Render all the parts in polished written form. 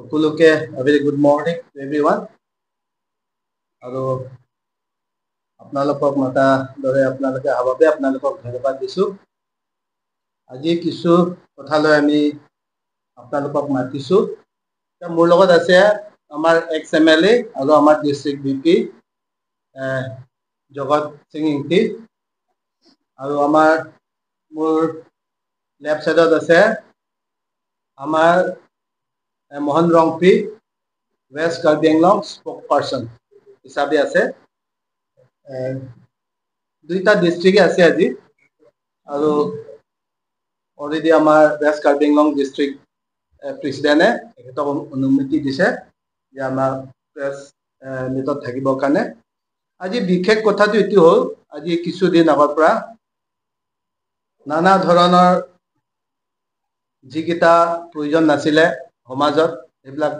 সকলোকে very good morning everyone। আৰু আপোনালোকক মাতা দৰে আপোনালোকে অহাৰ বাবে আপোনালোকক ধন্যবাদ দিছোঁ। আজি কিছু কথালৈ আমি আপোনালোকক মাতিছোঁ। মোৰ লগত আছে আমাৰ এক্স এমএলএ আৰু আমাৰ ডিষ্ট্ৰিক্ট ভিপি জগত সিং ইংতি আৰু আমাৰ মোৰ লেফ্ট চাইডত আছে আমাৰ Mohan Rongpi, west Karbi Anglong spokesperson হিচাপে আছে। দুইটা ডিষ্ট্ৰিক্টে আছে আজি আৰু অলৰেডি আমাৰ ৱেষ্ট কাৰ্বি আংলং ডিষ্ট্ৰিক্ট প্ৰেচিডেণ্টে তেখেতক অনুমতি দিছে যে আমাৰ প্ৰেছ মিটত থাকিবৰ কাৰণে। আজি বিশেষ কথাটো এইটো হ'ল, আজি কিছুদিন আগৰ পৰা নানা ধৰণৰ যিকেইটা প্ৰয়োজন নাছিলে সমাজত, সেইবিলাক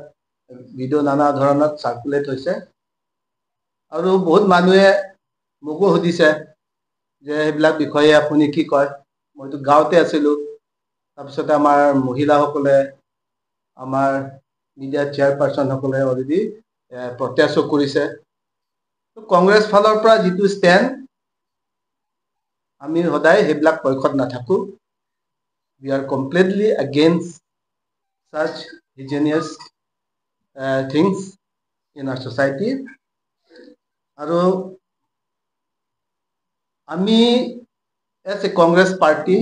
ভিডিঅ' নানা ধৰণত চাৰ্কুলেট হৈছে আৰু বহুত মানুহে মোকো সুধিছে যে সেইবিলাক বিষয়ে আপুনি কি কয়। মইতো গাঁৱতে আছিলোঁ। তাৰপিছতে আমাৰ মহিলাসকলে, আমাৰ মিডিয়া চেয়াৰপাৰ্চনসকলে অলৰেডি প্ৰটেষ্টো কৰিছে। কংগ্ৰেছ ফালৰ পৰা যিটো ষ্টেণ্ড, আমি সদায় সেইবিলাক পক্ষত নাথাকোঁ। We are completely against such heinous things in our society। আৰু আমি এজ এ কংগ্ৰেছ পাৰ্টি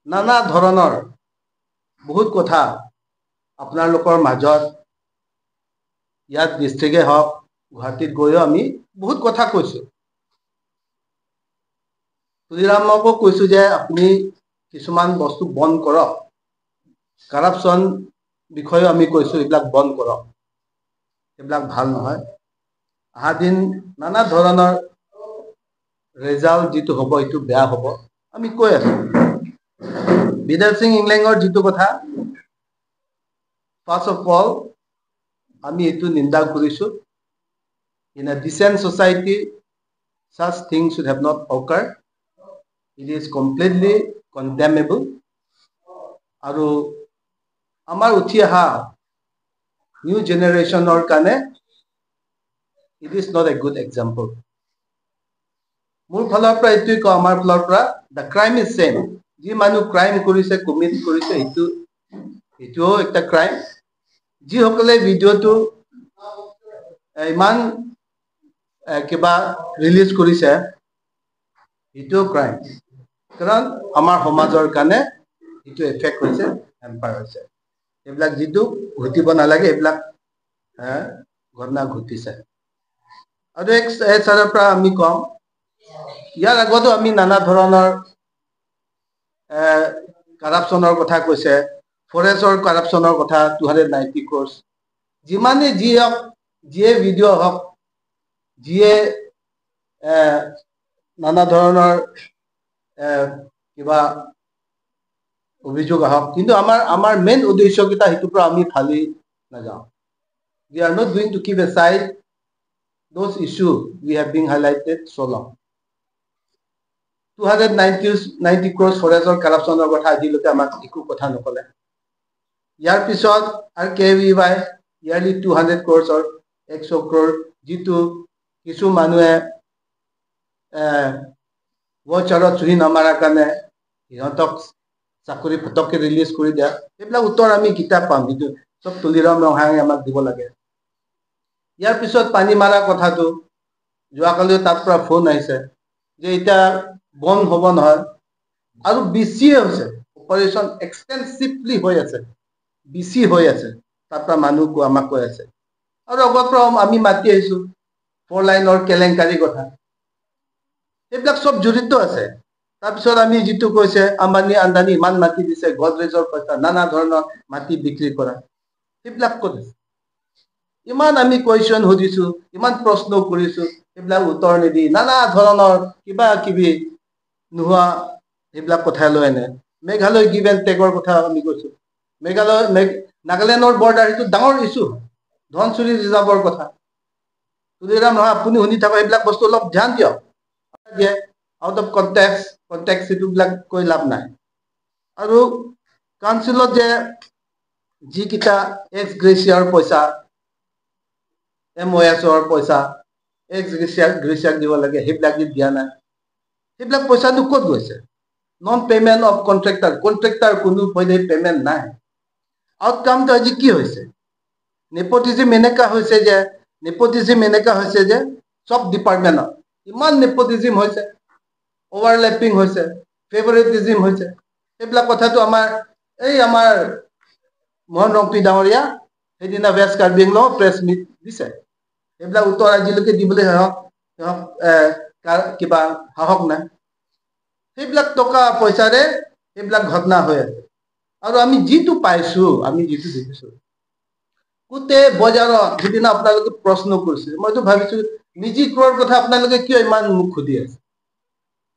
নানা ধৰণৰ বহুত কথা আপোনালোকৰ মাজত ইয়াত ডিষ্ট্ৰিক্টে হওক, গুৱাহাটীত গৈও আমি বহুত কথা কৈছোঁ। তুলিৰামকো কৈছোঁ যে আপুনি কিছুমান বস্তু বন্ধ কৰক। কাৰাপশ্যন বিষয়েও আমি কৈছোঁ, এইবিলাক বন্ধ কৰক, এইবিলাক ভাল নহয়। অহা দিন নানা ধৰণৰ ৰেজাল্ট যিটো হ'ব, সেইটো বেয়া হ'ব, আমি কৈ আছো। বিদেশ সিং ইংলেঙৰ যিটো কথা, ফাৰ্ষ্ট অফ অল আমি এইটো নিন্দা কৰিছো। In a decent society, such things should have not occur. It is completely condemnable। আৰু আমাৰ উঠি অহা নিউ জেনেৰেশ্যনৰ কাৰণে it is not a good example। মোৰ ফালৰ পৰা এইটোৱে কওঁ, আমাৰ ফালৰ পৰা the crime is same। যি মানুহ ক্ৰাইম কৰিছে, কমিট কৰিছে, সেইটোও এটা ক্ৰাইম। যিসকলে ভিডিঅ'টো ইমান কিবা ৰিলিজ কৰিছে, সেইটোও ক্ৰাইম, কাৰণ আমাৰ সমাজৰ কাৰণে সেইটো এফেক্ট হৈছে, হেম্পাৰ হৈছে। এইবিলাক যিটো ঘটিব নালাগে, এইবিলাক ঘটনা ঘটিছে। আৰু এক চাইডৰ পৰা আমি কওঁ, ইয়াৰ আগতো আমি নানা ধৰণৰ কাৰাপশ্যনৰ কথা কৈছে, ফৰেষ্টৰ কাৰাপশ্যনৰ কথা, 290 ক্ৰ'ৰ্ছ। যিমানে যি হওক, যিয়ে ভিডিঅ' হওক, যিয়ে নানা ধৰণৰ কিবা অভিযোগ আহক, কিন্তু আমাৰ মেইন উদ্দেশ্যকেইটা, সেইটোৰ পৰা আমি ফালি নাযাওঁ। We are not going to keep aside those issue we have been highlighted so long। 290 crores ফৰেষ্টৰ কাৰাপশ্যনৰ কথা আজিলৈকে আমাক একো কথা নকলে। ইয়াৰ পিছত আৰু কেভিৱাই ইয়াৰলি 200 ক্ৰ'ৰ্ছৰ 100 ক্ৰ'ৰ, যিটো কিছু মানুহে ভাউচাৰত চহী নামাৰাৰ কাৰণে সিহঁতক চাকৰি ফটককৈ ৰিলিজ কৰি দিয়া, সেইবিলাক উত্তৰ আমি কিতাপ পাম? সেইটো চব তুলিৰাম ৰংহাঙে আমাক দিব লাগে। ইয়াৰ পিছত পানী মাৰা কথাটো, যোৱাকালিও তাৰ পৰা ফোন আহিছে যে এতিয়া বন্ধ হ'ব নহয় আৰু বেছিয়ে হৈছে, অপাৰেশ্যন এক্সটেনচিভলি হৈ আছে, বেছি হৈ আছে, তাৰ পৰা মানুহ আমাক কৈ আছে। আৰু আগৰ পৰা আমি মাতি আহিছো ফ'ৰ লাইনৰ কেলেংকাৰী কথা, সেইবিলাক চব জড়িত আছে। তাৰপিছত আমি যিটো কৈছে, আম্বানী আন্দানী ইমান মাটি দিছে, গডৰেজৰ পইচা, নানা ধৰণৰ মাটি বিক্ৰী কৰা, সেইবিলাক ক'ত আছে? ইমান আমি কুৱেশ্যন সুধিছো, ইমান প্ৰশ্ন কৰিছো, সেইবিলাক উত্তৰ নিদি নানা ধৰণৰ কিবা কিবি নোহোৱা সেইবিলাক কথা লৈ আনে। মেঘালয় গিভ এণ্ড টেকৰ কথা আমি কৈছো। মেঘালয়, নাগালেণ্ডৰ বৰ্ডাৰ, সেইটো ডাঙৰ ইছ্যু, ধনচিৰি ৰিজাৰ্ভৰ কথা। তুলিৰাম নহয়, আপুনি শুনি থাকক, এইবিলাক বস্তু অলপ ধ্যান দিয়ক। দিয়ে আউট অফ কণ্টেক্স, সেইটোবিলাক কৈ লাভ নাই। আৰু কাউন্সিলত যে যিকেইটা এক্স গ্ৰেচিয়াৰ পইচা, এম অ' এছৰ পইচা এক্স গ্ৰেচিয়াক দিব লাগে, সেইবিলাক দিয়া নাই। সেইবিলাক পইচানো ক'ত গৈছে? Non payment of contractor, contractor কোনো পে'মেণ্ট নাই। আউটকামটো আজি কি হৈছে? নেপটিজিম এনেকা হৈছে যে চব ডিপাৰ্টমেণ্টত ইমান নেপটিজিম হৈছে, অভাৰলেপিং হৈছে, ফেভৰেটিজিম হৈছে। সেইবিলাক কথাটো আমাৰ মোহন ৰংপি ডাঙৰীয়া সেইদিনা west Karbi Anglong press meet দিছে। সেইবিলাক উত্তৰ আজিলৈকে দিবলৈ সিহঁত কিবা সাহস নাই। সেইবিলাক টকা পইচাৰে সেইবিলাক ঘটনা হৈ আছে। আৰু আমি যিটো পাইছো, আমি যিটো দেখিছো গোটেই বজাৰত, সিদিনা আপোনালোকে প্ৰশ্ন কৰিছে, মইতো ভাবিছো মিজি ক্ৰ'ৰ কথা আপোনালোকে কিয় ইমান মোক সুধি আছে?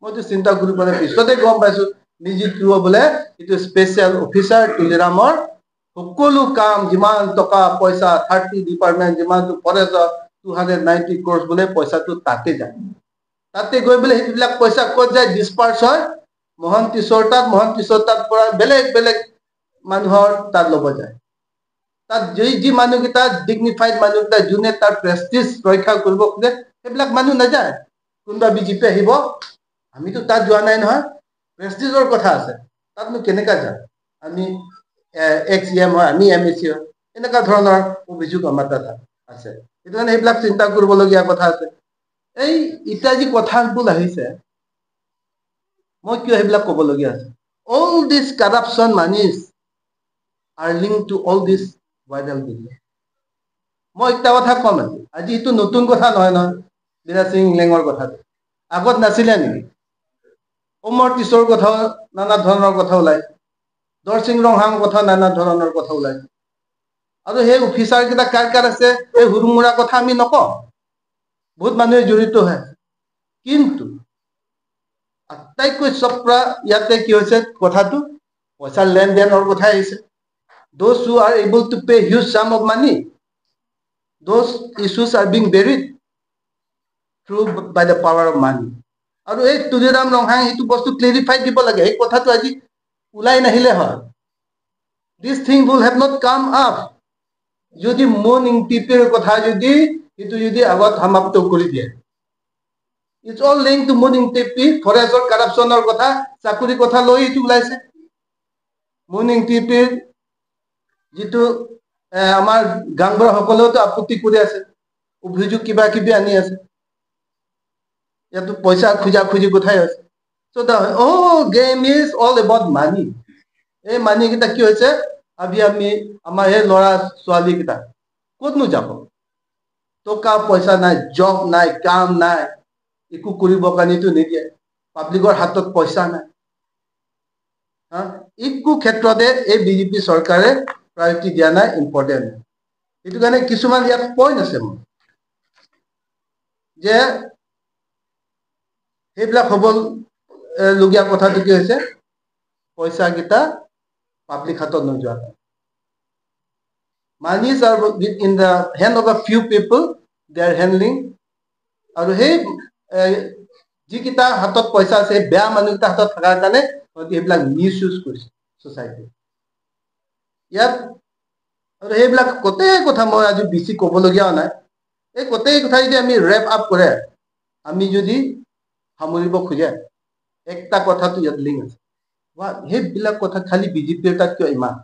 মইতো চিন্তা কৰি পেলাই পিছতে গম পাইছো, মিজি ক্ৰ' বোলে এইটো স্পেচিয়েল অফিচাৰ তুলিৰামৰ সকলো কাম, যিমান টকা পইচা 30 ডিপাৰ্টমেণ্ট, যিমানটো ফৰেষ্টৰ 290 ক্ৰ'ৰ্ছ বোলে পইচাটো তাতে যায়। তাতে গৈ বোলে সেইবিলাক পইচা ক'ত যায়, ডিছপাৰ্চ হয় মোহন টিছৰ তাত। মোহন টিছৰ তাত পৰা বেলেগ বেলেগ মানুহৰ তাত ল'ব যায়। তাত যি যি মানুহকেইটা, ডিগনিফাইড মানুহকেইটা, যোনে তাৰ প্ৰেষ্টিজ ৰক্ষা কৰিব খোজে, সেইবিলাক মানুহ নাযায়। কোনোবা বিজেপি আহিব, আমিতো তাত যোৱা নাই নহয়, প্ৰেষ্টিজৰ কথা আছে, তাতনো কেনেকা যাম? আমি এক্স ই এম হয়, আমি এম এ চি হয়, এনেকুৱা ধৰণৰ অভিযোগ আমাৰ তাত আছে। সেইটো কাৰণে সেইবিলাক চিন্তা কৰিবলগীয়া কথা আছে। এই এতিয়া যি কথাবোৰ আহিছে, মই কিয় সেইবিলাক ক'বলগীয়া আছে? All this corruption moneys are link to all this viral video. মই একটা কথা ক'ম আজি। আজি এইটো নতুন কথা নহয় নহয়, বিৰাজ সিং ইংলেঙৰ কথাটো আগত নাছিলে নেকি? অমৰ টিছৰ কথাও নানা ধৰণৰ কথা ওলায়, দৰচিং ৰংহাং কথা নানা ধৰণৰ কথা ওলায়। আৰু সেই অফিচাৰ কেইটা কাৰ কাৰ আছে, এই হুৰুমুৰা কথা আমি নকওঁ, বহুত মানুহে জড়িত হৈ আছে। কিন্তু আটাইতকৈ চব পৰা ইয়াতে কি হৈছে, কথাটো পইচাৰ লেনদেনৰ কথাই আহিছে। Those who are able to pay huge sum of money, those issues are being buried through by the power of money. আৰু এই তুলিৰাম ৰংহাং সেইটো বস্তু ক্লেৰিফাই দিব লাগে। সেই কথাটো আজি ওলাই নাহিলে হয়, this thing will have not come up, যদি মুন ইংটিপিৰ কথা যদি সেইটো যদি আগত সমাপ্ত কৰি দিয়ে। It's all link to মুন ইংটিপি। ফৰেষ্টৰ কাৰাপশ্যনৰ কথা, চাকৰি কথা লৈ এইটো ওলাইছে। মুন ইংটিপিৰ যিটো আমাৰ গাঁওবুঢ়াসকলেওতো আপত্তি কৰি আছে, অভিযোগ কিবা কিবি আনি আছে, ইয়াতো পইচা খোজা খুজি কথাই হৈছে। So the whole game is all about money. এই মানিকেইটা কি হৈছে? আজি আমি আমাৰ সেই ল'ৰা ছোৱালীকেইটা ক'তনো যাব? টকা পইচা নাই, জব নাই, কাম নাই, একো কৰিবৰ কাৰণেতো নিদিয়ে। পাব্লিকৰ হাতত পইচা নাই। হা, একো ক্ষেত্ৰতে এই বিজেপি চৰকাৰে প্ৰায়ৰিটি দিয়া নাই, ইম্পৰ্টেণ্ট। সেইটো কাৰণে কিছুমান ইয়াত পইণ্ট আছে মোৰ যে সেইবিলাক হ'ব লগীয়া কথাটো কি হৈছে, পইচাকেইটা পাব্লিক হাতত নোযোৱা। Moneys are in the hand of a few people, they are handling. আৰু সেই যিকেইটা হাতত পইচা আছে, সেই বেয়া মানুহকেইটা হাতত থকাৰ কাৰণে সিহঁতি সেইবিলাক মিছ ইউজ কৰিছে ছ'চাইটি ইয়াত। আৰু সেইবিলাক গোটেই কথা মই আজি বেছি ক'বলগীয়াও নাই। এই গোটেই কথা যদি আমি ৰেপ আপ কৰে, আমি যদি সামৰিব খোজে, একটা কথাটো ইয়াত লিংক আছে। সেইবিলাক কথা খালি বিজেপিৰ তাত কিয় ইমান?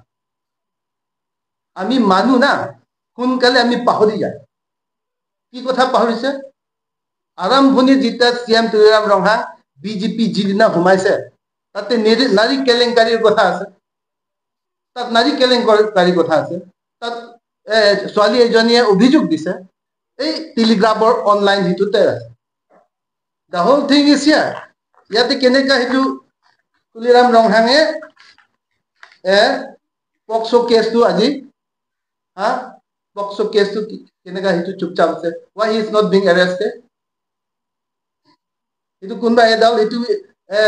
আমি মানুহ না, সোনকালে আমি পাহৰি যায়। কি কথা পাহৰিছে? আৰম্ভণি যেতিয়া C M Tuliram Ronghang BJP যিদিনা সোমাইছে, তাতে নাৰী কেলেংকাৰীৰ কথা আছে, তাত নাৰী কেলেংকাৰীৰ কথা আছে। তাত ছোৱালী এজনীয়ে অভিযোগ দিছে, এই টেলিগ্ৰাফৰ অনলাইন যিটোতে আছে। The whole thing is here. ইয়াতে কেনেকা সেইটো তুলিৰাম ৰংহাঙে পক্সো কেছটো আজি, হা, পক্সো কেছটো কেনেকা সেইটো চুপচাপ আছে? Why he is not being arrested? সেইটো কোনোবা এডাল সেইটো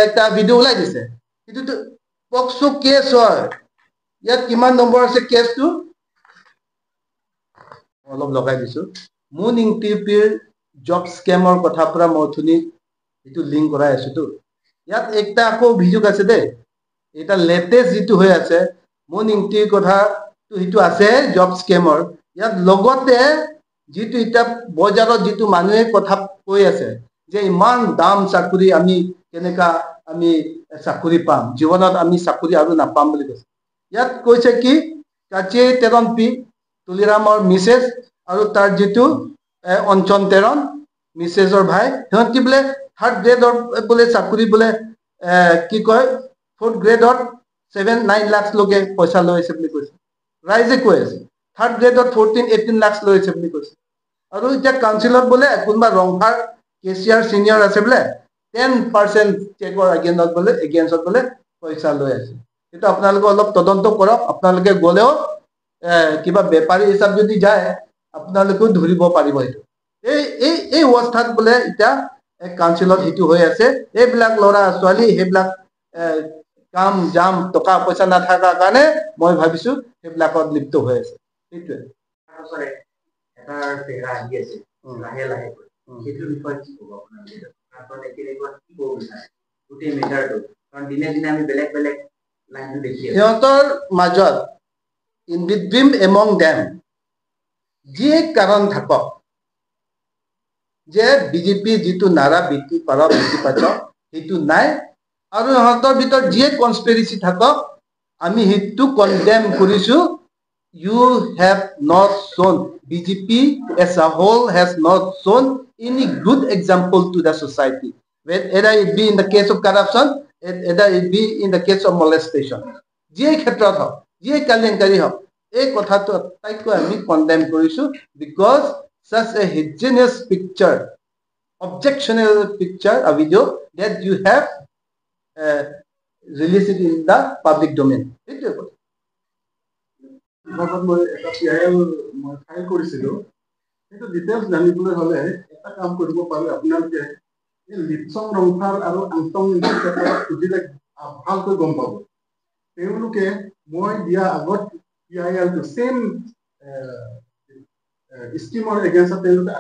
এটা ভিডিঅ' ওলাই দিছে। সেইটোতো পক্সো কেছ হয়। ইয়াত কিমান নম্বৰ আছে কেছটো অলপ লগাই দিছো। মুন ইংটিপিৰ জব স্কেমৰ কথাৰ পৰা মই অথনি এইটো লিংক কৰাই আছোতো। ইয়াত একটা আকৌ অভিযোগ আছে দেই। এটা লেটেষ্ট যিটো হৈ আছে মুন ইংটিৰ কথা। সেইটো আছে জব স্কেমৰ। ইয়াত লগতে যিটো এতিয়া বজাৰত যিটো মানুহে কথা কৈ আছে যে ইমান দাম চাকৰি, আমি কেনেকা আমি চাকৰি পাম, জীৱনত আমি চাকৰি আৰু নাপাম বুলি কৈছে। ইয়াত কৈছে কি কাচে তেৰণ পি তুলিৰামৰ মিছেছ আৰু তাৰ যিটো অঞ্চন তেৰণ মিছেছৰ ভাই, সিহঁতি বোলে থাৰ্ড গ্ৰেডৰ বোলে চাকৰি বোলে কি কয় ফ'ৰ্থ গ্ৰেডত 7-9 লাখলৈকে পইচা লৈ আছে বুলি কৈছে। ৰাইজে কৈ আছে থাৰ্ড গ্ৰেডত 14-18 লাখ লৈ আছে বুলি কৈছে। আৰু এতিয়া কাউন্সিলত বোলে কোনোবা ৰংফাৰ কেচিয়াৰ চিনিয়ৰ আছে বোলে 10% চেকৰ এগেইনষ্টত বোলে পইচা লৈ আছে। সেইটো আপোনালোকে অলপ তদন্ত কৰক। আপোনালোকে গ'লেও কিবা বেপাৰী হিচাপ যদি যায় আপোনালোকেও ধৰিব পাৰিব। সেইটো এই এই এই অৱস্থাত বোলে এতিয়া কাউন্সিলত সেইটো হৈ আছে। এইবিলাক ল'ৰা ছোৱালী সেইবিলাক কাম জাম টকা পইচা নাথাকাৰ কাৰণে মই ভাবিছো সেইবিলাকত লিপ্ত হৈ আছে। সেইটোৱে সিহঁতৰ মাজত ইন বিটুইন এমং দেম যিয়ে কাৰণ থাকক যে বিজেপি যিটো নাৰা বেটি পঢ়াও বেটি বচাও সেইটো নাই, আৰু সিহঁতৰ ভিতৰত যিয়ে কনস্পিৰেচি থাকক আমি সেইটো কনডেম কৰিছো। You have not shown, BJP as a whole has not shown any good example to the society, either it be in the case of corruption, either it be in the case of molestation. যিয়ে ক্ষেত্ৰত হওক, যিয়ে কেলেংকাৰী হওক, এই কথাটো আটাইতকৈ আমি কনডেম কৰিছো। Because such a heinous picture, objectionable picture, a video that you have released it in the public domain. সেইটোৱে কথা। বিভাগত মই এটা পি I L মই ফাইল কৰিছিলোঁ। সেইটো ডিটেইলছ জানিবলৈ হ'লে এটা কাম কৰিব পাৰে আপোনালোকে, এই লিপচং ৰংফাৰ আৰু আংটং ইনষ্টিটিউটত সুধিলে ভালকৈ গম পাব। তেওঁলোকে মই দিয়া আগত পি আই এলটো ছেম স্কিমৰ এগেইনষ্টত তেওঁলোকে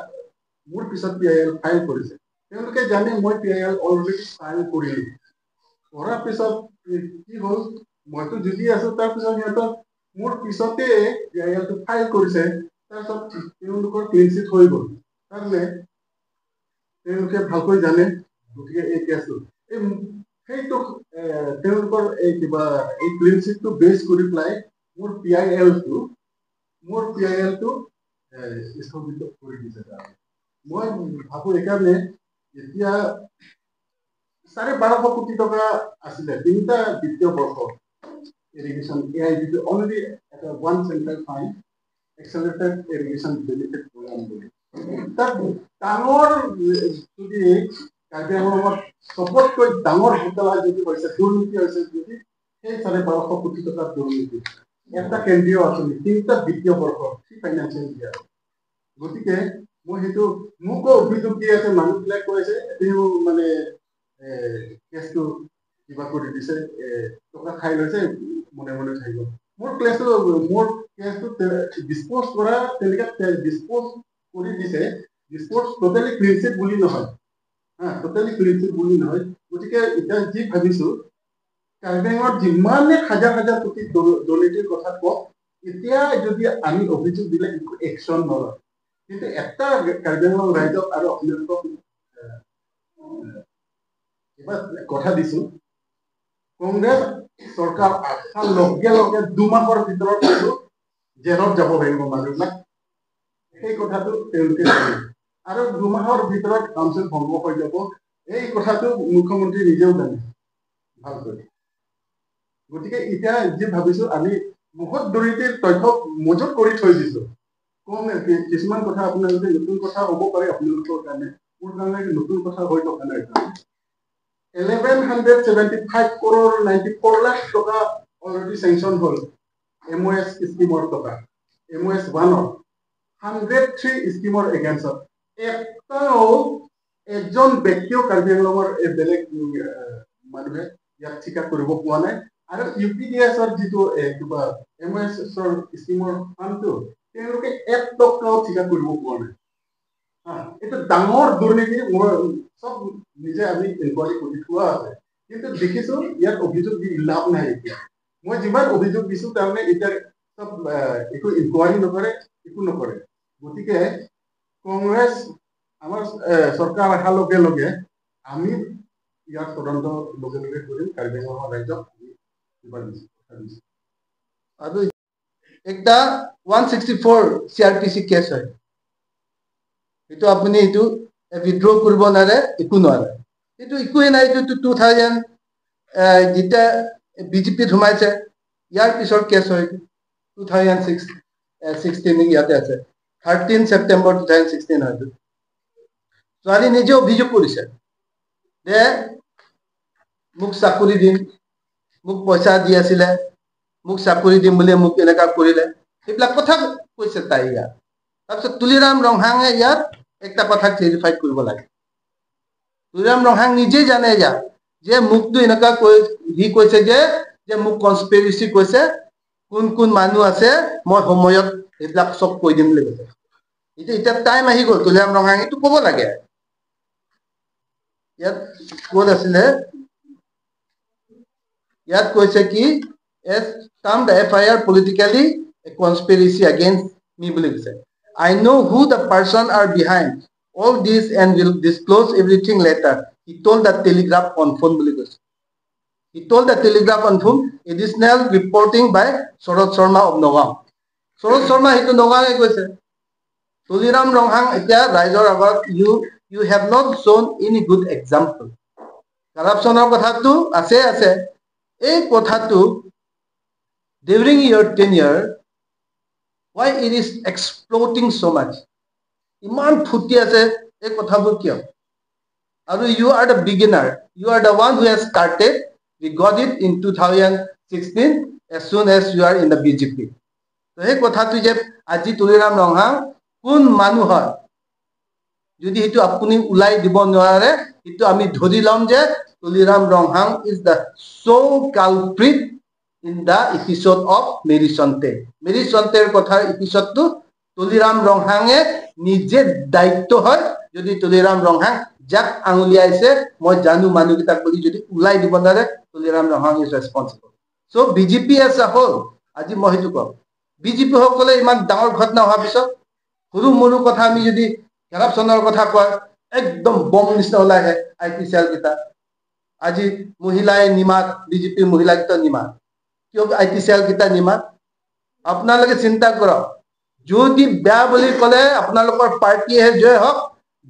মোৰ পিছত পি I L file কৰিছে। তেওঁলোকে জানে মই P I L already file কৰিলোঁ। কৰাৰ পিছত কি হ'ল, মইতো যুঁজি আছো, তাৰপিছত সিহঁতৰ মোৰ পিছতে পি আই এলটো ফাইল কৰিছে। তাৰপিছত তেওঁলোকৰ ক্লিন চিট হৈ গ'ল। তাৰমানে তেওঁলোকে ভালকৈ জানে। গতিকে এই কেছটো এই সেইটো তেওঁলোকৰ এই কিবা এই ক্লিন চিটটো বেছ কৰি পেলাই মোৰ পি আই এলটো স্থগিত কৰি দিছে। তাৰমানে মই ভাবো এইকাৰণে এতিয়া 1250 কোটি টকা আছিলে তিনিটা বিত্তীয় বৰ্ষ irrigation A I D only এটা one central fund accelerated irrigation benefit programme বুলি। তাত ডাঙৰ যদি কাৰ্বি আংলঙত চবতকৈ ডাঙৰ ঘোটালা যদি হৈছে, দুৰ্নীতি হৈছে যদি, সেই 1250 কোটি টকাৰ দুৰ্নীতি এটা কেন্দ্ৰীয় আঁচনি তিনিটা বিত্তীয় বৰ্ষ থ্ৰী ফাইনেন্সিয়েল ইয়াৰ। গতিকে মই সেইটো মোকো অভিযোগ দি আছে, মানুহবিলাক কৈ আছে তেওঁ মানে কেছটো কিবা কৰি দিছে, টকা খাই লৈছে, মনে মনে থাকিব। মোৰ কেছটো ডিছপ'জ কৰা তেনেকে ডিছপ'জ কৰি দিছে। ডিছপ'জ টোটেলি ক্লিন চিট বুলি নহয়, হা, টোটেলি ক্লিন চিট বুলি নহয়। গতিকে এতিয়া যি ভাবিছো, কাৰ্বি আংলঙত যিমানে হাজাৰ হাজাৰ কোটি দুৰ্নীতিৰ কথা কওক, এতিয়া যদি আমি অভিযোগ দিলে একো একশ্যন নলয়। কিন্তু এটা কাৰ্বি আংলং ৰাইজক আৰু আপোনালোকক কিবা কথা দিছো, কংগ্ৰেছ চৰকাৰ অহাৰ লগে লগে 2 মাহৰ ভিতৰত জেলত যাব লাগিব মানুহবিলাক, সেই কথাটো তেওঁলোকে জানে। আৰু 2 মাহৰ ভিতৰত কাউন্সিল ভংগ হৈ যাব, এই কথাটো মুখ্যমন্ত্ৰী নিজেও জানে ভালকৈ। গতিকে এতিয়া যি ভাবিছো, আমি বহুত দুৰ্নীতিৰ তথ্য মজুত কৰি থৈ দিছো। কম কিছুমান কথা আপোনালোকে নতুন কথা হ'ব পাৰে আপোনালোকৰ কাৰণে, মোৰ কাৰণে নতুন কথা হৈ থকা নাই। 1175 crore 94 lakh টকা অলৰেডি চেংচন হ'ল এম অ' এছ স্কিমৰ টকা, এম অ' এছ 1ৰ 103 স্কিমৰ এগেইনষ্টত এটাও এজন ব্যক্তিও কাৰ্বি আংলঙৰ এই বেলেগ মানুহে ইয়াত ঠিকা কৰিব পোৱা নাই। আৰু ইউ পি ডি এছৰ যিটো কিবা এম অ' এছৰ স্কিমৰ ফাণ্ডটো তেওঁলোকে 1 টকাও ঠিকা কৰিব পোৱা নাই। এইটো ডাঙৰ দুৰ্নীতি, মই চব নিজে আমি ইনকুৱাৰী কৰি থোৱা আছে, কিন্তু দেখিছো ইয়াত অভিযোগ দি লাভ নাই। এতিয়া মই যিমান অভিযোগ দিছো, তাৰমানে এতিয়া চব একো ইনকুৱাৰী নকৰে, একো নকৰে। গতিকে কংগ্ৰেছ আমাৰ চৰকাৰ অহাৰ লগে লগে আমি ইয়াৰ তদন্ত লগে লগে কৰিম। কাৰ্বি আংলঙৰ ৰাইজক আমি কিবা দিছোঁ, কথা দিছোঁ। আৰু একটা 164 CrPC cash হয়, সেইটো আপুনি এইটো উইড্ৰ কৰিব নোৱাৰে, একো নোৱাৰে, এইটো একোৱেই নাই। এইটো 2000 যেতিয়া বিজেপিত সোমাইছে, ইয়াৰ পিছৰ কেছ হয়। 2016 ইয়াতে আছে, 13 ছেপ্টেম্বৰ 2016 হয়। ছোৱালী নিজে অভিযোগ কৰিছে যে মোক চাকৰি দিম, মোক পইচা দি আছিলে, মোক চাকৰি দিম বুলি মোক এনেকুৱা কৰিলে, সেইবিলাক কথা কৈছে তাই ইয়াত। তাৰপিছত তুলিৰাম ৰংহাঙে ইয়াত একটা কথা ক্লেৰিফাই কৰিব লাগে। তুলিৰাম ৰংহাং নিজেই জানে ইয়াত যে মোকতো এনেকুৱা কৈ সি কৈছে যে মোক কনস্পিৰেচি কৈছে, কোন কোন মানুহ আছে, মই সময়ত সেইবিলাক চব কৈ দিম বুলি কৈছে। এতিয়া টাইম আহি গ'ল, তুলিৰাম ৰংহাং এইটো ক'ব লাগে। ইয়াত ক'ত আছিলে? ইয়াত কৈছে কি, as termed the FIR politically a conspiracy against me বুলি কৈছে। I know who the person are behind all this and will disclose everything later, he told the Telegraph on phone বুলি কৈছে। He told the Telegraph on phone. Additional reporting by Saroj Sharma of Nagaon. Saroj Sharma সেইটো নগাঁৱে কৈছে। তুলিৰাম ৰংহাং, এতিয়া ৰাইজৰ আগত you have not shown any good example. কাৰাপশ্যনৰ কথাটো আছে আছে, এই কথাটো during your tenure why it is exploding so much? ইমান ফুটি আছে এই কথাবোৰ কিয়? আৰু you are the beginner, you are the one who has started. We got it in 2016 as soon as you are in the BJP. সেই কথাটো যে আজি তুলিৰাম ৰংহাং কোন মানুহ হয়, যদি সেইটো আপুনি ওলাই দিব নোৱাৰে, সেইটো আমি ধৰি ল'ম যে Tuliram Ronghang is the sole culprit in the episode of Mary Chonte. Marie চন্তেৰ কথাৰ এপিছডটো তুলিৰাম ৰংহাঙে নিজে দায়িত্ব হয়। যদি তুলিৰাম ৰংহাং যাক আঙুলিয়াইছে, মই জানো মানুহকেইটাক বুলি যদি ওলাই দিব নোৱাৰে, Tuliram Ronghang is responsible. So BJP as a whole, আজি মই সেইটো কম, বিজেপি সকলে ইমান ডাঙৰ ঘটনা হোৱাৰ পিছত সৰু মৰু কথা আমি যদি কাৰাপশ্যনৰ কথা কয়, একদম বম নিচিনা ওলাই আহে I T cell কেইটা। আজি মহিলাই নিমাত, বিজেপিৰ মহিলাকেইটা নিমাত কিয়? I T cell কেইটা নিমাত। আপোনালোকে চিন্তা কৰক, যদি বেয়া বুলি ক'লে আপোনালোকৰ পাৰ্টীহে জয় হওক,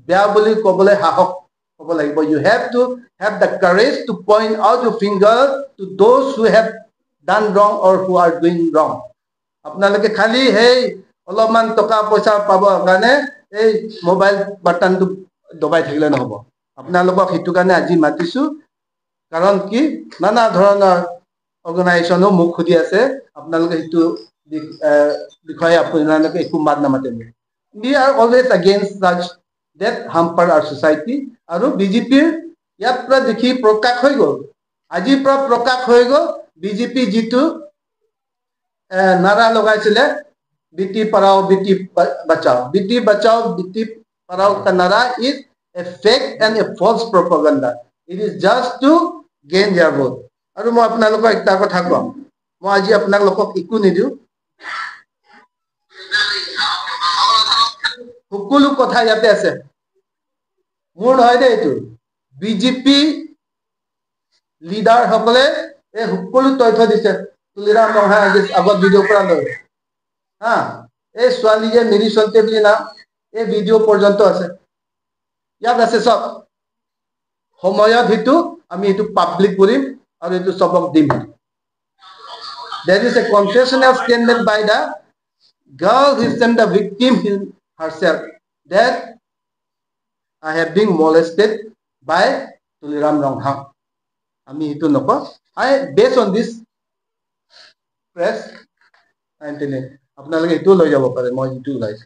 বেয়া বুলি ক'বলৈ সাহস হ'ব লাগিব। You have to have the courage to point out your finger to those who have done wrong or who are doing wrong. আপোনালোকে খালি সেই অলপমান টকা পইচা পাবৰ কাৰণে এই মোবাইল বাটনটো দবাই থাকিলে নহ'ব। আপোনালোকক সেইটো কাৰণে আজি মাতিছো, কাৰণ কি নানা ধৰণৰ অৰ্গেনাইজেশ্যনো মোক সুধি আছে, আপোনালোকে সেইটো বিষয়ে আপোনালোকে একো মাত নামাতে। We are always against such that hamper our society. আৰু বিজেপিৰ ইয়াত পৰা দেখি প্ৰকাশ হৈ গ'ল, আজিৰ পৰা প্ৰকাশ হৈ গ'ল, বিজেপি যিটো নাৰা লগাইছিলে, बेटी पढ़ाओ बेटी बचाओ, बेटी बचाओ बेटी पढ़ाओ का नारा is a fake and a false propaganda. It is just to gain their vote. আৰু মই আপোনালোকক এটা কথা কম, মই আজি আপোনালোকক একো নিদিওঁ, সকলো কথা ইয়াতে আছে, মোৰ নহয় দেই এইটো। বিজেপি লিডাৰসকলে এই সকলো তথ্য দিছে। তুলিৰাম ৰংহাং আগত ভিডিঅ' কৰা লৈ হা, এই ছোৱালী যে মেৰী চন্তে বুলি নাম, এই ভিডিঅ' পৰ্যন্ত আছে, ইয়াত আছে চব। সময়ত সেইটো আমি এইটো পাব্লিক কৰিম আৰু এইটো চবক দিম। There is a confessional statement by the girl herself, the victim herself, that I have been molested by Tuliram Ronghang. আমি সেইটো নকওঁ। I based on this press I am telling, আপোনালোকে সেইটোও লৈ যাব পাৰে, মই যিটো ওলাইছো।